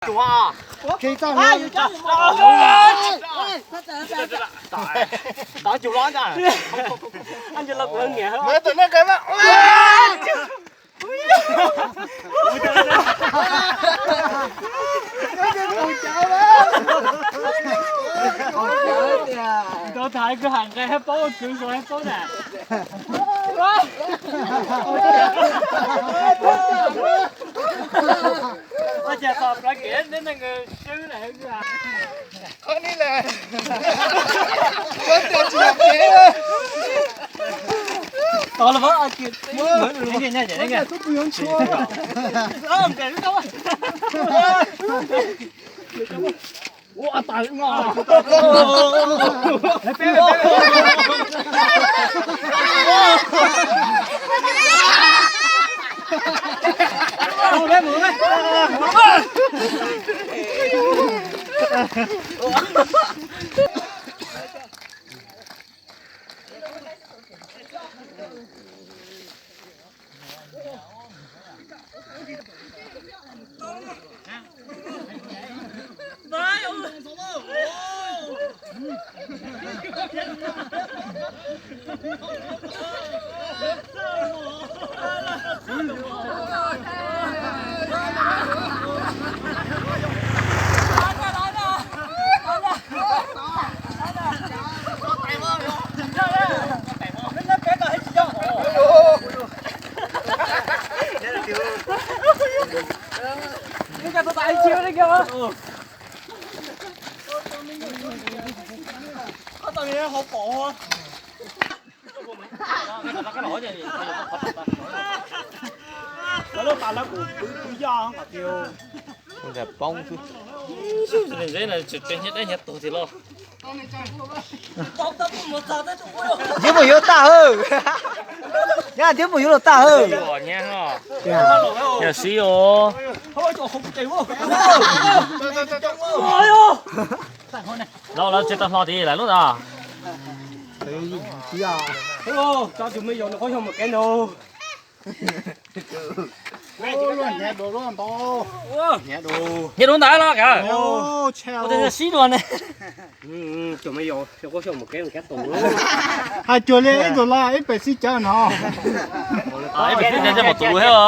Tau cus los ntag. Tus no qe mas. Tau tham kwv ham nqe hab paub, kwv Suav hab paub na. Ua cas tom plawv kev neb neeg swb na. Qhov ni las, ua tias tsis yog kev. Tos los, ua tias tub pw yuav ntshua. Ua tas no. Poob xwb. Hnyiab mus yuav tag hawm. Hnyiab mus yuav tag hawm. Yog siv os. Los lawv tsis tau hlo tias lawv lub ntawd. Hnyiab dua ntawd los kav. Ua sib dua ne. Hais cuag li ib tug los ib pem sib cawv no. Ib pem sib cawv coj mus tus lus thiab os.